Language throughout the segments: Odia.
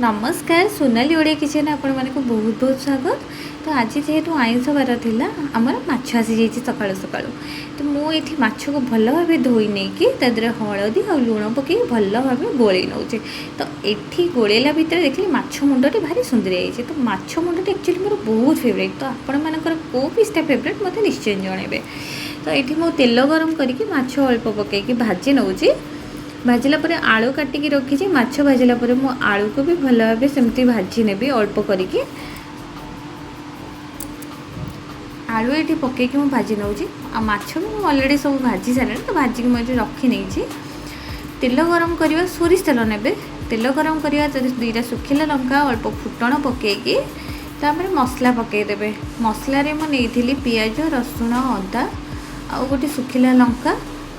ନମସ୍କାର, ସୋନାଲି ଓଡ଼ିଆ କିଚେନ୍ ଆପଣମାନଙ୍କୁ ବହୁତ ବହୁତ ସ୍ୱାଗତ। ତ ଆଜି ଯେହେତୁ ଆଇଁଷ ବାର ଥିଲା, ଆମର ମାଛ ଆସିଯାଇଛି ସକାଳୁ ସକାଳୁ। ତ ମୁଁ ଏଇଠି ମାଛକୁ ଭଲ ଭାବେ ଧୋଇ ନେଇକି ତା ଦେହରେ ହଳଦୀ ଆଉ ଲୁଣ ପକାଇ ଭଲ ଭାବେ ଗୋଳେଇ ନେଉଛି। ତ ଏଠି ଗୋଳେଇଲା ଭିତରେ ଦେଖିଲି ମାଛ ମୁଣ୍ଡଟି ଭାରି ସୁନ୍ଦର ହେଇଛି। ତ ମାଛ ମୁଣ୍ଡଟି ଆକ୍ଚୁଆଲି ମୋର ବହୁତ ଫେଭରେଟ୍। ତ ଆପଣମାନଙ୍କର କେଉଁ ପିସ୍ଟା ଫେଭରେଟ୍, ମୋତେ ନିଶ୍ଚୟ ଜଣାଇବେ। ତ ଏଠି ମୁଁ ତେଲ ଗରମ କରିକି ମାଛ ଅଳ୍ପ ପକାଇକି ଭାଜି ନେଉଛି। ଭାଜିଲା ପରେ ଆଳୁ କାଟିକି ରଖିଛି। ମାଛ ଭାଜିଲା ପରେ ମୁଁ ଆଳୁକୁ ବି ଭଲ ଭାବେ ସେମିତି ଭାଜି ନେବି ଅଳ୍ପ କରିକି। ଆଳୁ ଏଠି ପକାଇକି ମୁଁ ଭାଜି ନେଉଛି, ଆଉ ମାଛ ବି ମୁଁ ଅଲରେଡ଼ି ସବୁ ଭାଜି ସାରିଲିଣି। ତ ଭାଜିକି ମୁଁ ଏଠି ରଖିନେଇଛି। ତେଲ ଗରମ କରିବା, ସୋରିଷ ତେଲ ନେବେ। ତେଲ ଗରମ କରିବା, ଯଦି ଦୁଇଟା ଶୁଖିଲା ଲଙ୍କା, ଅଳ୍ପ ଫୁଟଣ ପକାଇକି ତାପରେ ମସଲା ପକାଇଦେବେ। ମସଲାରେ ମୁଁ ନେଇଥିଲି ପିଆଜ, ରସୁଣ, ଅଦା ଆଉ ଗୋଟେ ଶୁଖିଲା ଲଙ୍କା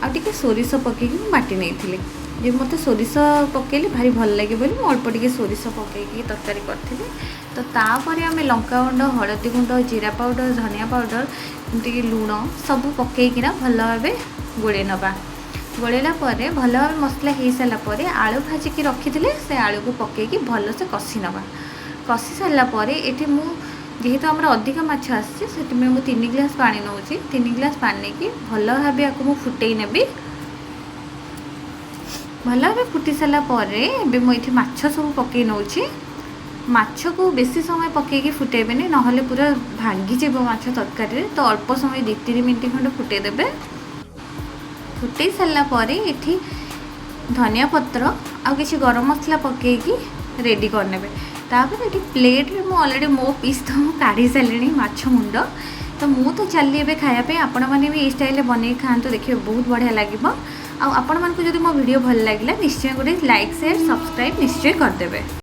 ଆଉ ଟିକେ ସୋରିଷ ପକାଇକି ମୁଁ ବାଟି ନେଇଥିଲି। ଯେ ମୋତେ ସୋରିଷ ପକାଇଲେ ଭାରି ଭଲ ଲାଗେ ବୋଲି ମୁଁ ଅଳ୍ପ ଟିକେ ସୋରିଷ ପକାଇକି ତରକାରୀ କରିଥିଲି। ତ ତାପରେ ଆମେ ଲଙ୍କାଗୁଣ୍ଡ, ହଳଦୀ ଗୁଣ୍ଡ, ଜିରା ପାଉଡ଼ର, ଧନିଆ ପାଉଡ଼ର, ଏମିତିକି ଲୁଣ ସବୁ ପକାଇକିନା ଭଲ ଭାବେ ଗୋଳେଇ ନେବା। ଗୋଳେଇଲା ପରେ ଭଲ ଭାବେ ମସଲା ହେଇସାରିଲା ପରେ ଆଳୁ ଭାଜିକି ରଖିଥିଲେ, ସେ ଆଳୁକୁ ପକାଇକି ଭଲସେ କଷି ନେବା। କଷି ସାରିଲା ପରେ ଏଠି ମୁଁ ଯେହେତୁ ଆମର ଅଧିକ ମାଛ ଆସିଛି, ସେଥିପାଇଁ ମୁଁ 3 ଗ୍ଲାସ୍ ପାଣି ନେଉଛି। 3 ଗ୍ଲାସ୍ ପାଣି ନେଇକି ଭଲ ଭାବେ ଆକୁ ମୁଁ ଫୁଟେଇ ନେବି। ଭଲ ଭାବେ ଫୁଟି ସାରିଲା ପରେ ଏବେ ମୁଁ ଏଠି ମାଛ ସବୁ ପକାଇ ନେଉଛି। ମାଛକୁ ବେଶୀ ସମୟ ପକାଇକି ଫୁଟେଇବେନି, ନହେଲେ ପୁରା ଭାଙ୍ଗିଯିବ ମାଛ ତରକାରୀରେ। ତ ଅଳ୍ପ ସମୟ 2 3 ମିନିଟ୍ ଖଣ୍ଡେ ଫୁଟେଇ ଦେବେ। ଫୁଟେଇ ସାରିଲା ପରେ ଏଠି ଧନିଆ ପତ୍ର ଆଉ କିଛି ଗରମ ମସଲା ପକାଇକି ରେଡ଼ି କରିନେବେ। ତାପରେ ଏଠି ପ୍ଲେଟ୍ରେ ମୁଁ ଅଲରେଡ଼ି ମୋ ପିସ୍ ତ ମୁଁ କାଢ଼ି ସାରିଲିଣି ମାଛ ମୁଣ୍ଡ। ତ ମୁଁ ତ ଚାଲିଲି ଏବେ ଖାଇବା ପାଇଁ। ଆପଣମାନେ ବି ଏଇ ଷ୍ଟାଇଲ୍ରେ ବନେଇକି ଖାଆନ୍ତୁ, ଦେଖିବେ ବହୁତ ବଢ଼ିଆ ଲାଗିବ। ଆଉ ଆପଣମାନଙ୍କୁ ଯଦି ମୋ ଭିଡ଼ିଓ ଭଲ ଲାଗିଲା, ନିଶ୍ଚୟ ଗୋଟେ ଲାଇକ୍, ସେୟାର, ସବସ୍କ୍ରାଇବ୍ ନିଶ୍ଚୟ କରିଦେବେ।